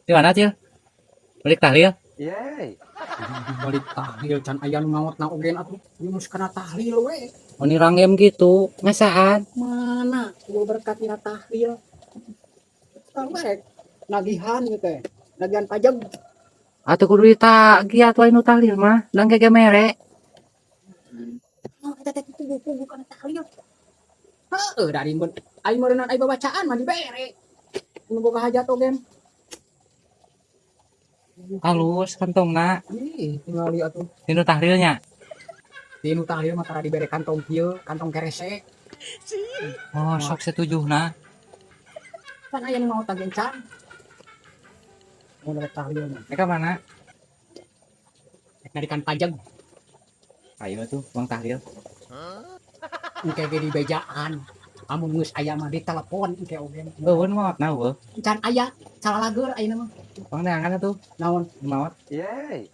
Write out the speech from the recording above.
Di mana, Cil? Balik tahlil? Yeay. Balik tahlil can aya nu maot na oge atuh. Ieu geus kana tahlil we. Oh, ini ranggem gitu. Ngasaan? Mana gua berkat tina tahlil. Tang rek nagihan ieu teh. Nagihan pajak. Atuh kudu ditagih atuh anu tahlil mah. Dan kege mere. Oh, eta teh pugu-pugu kana tahlil. Heeh, dari mun ai meureunnan ai babacaan mah dibere. Nu boga hajat oge. Halus kantongna. Ih, tingali atuh. Tinu tahlilnya. Tinu tahlil mah tara dibere kantong kieu, kantong keresek. Oh, sok setuju nah. Pan aya nu maot ge can. Mun rek tahlil mah. Mereka mana? Rek narikan pajak. Ayo tuh, bang tahlil. Engke ge di bejaan. Amun geus aya mah ditelepon engke oge. Eueun maot na eueuh. Can aya, salah lager ayeuna mah. Bang neangan atuh Naon? Maot. Yeay.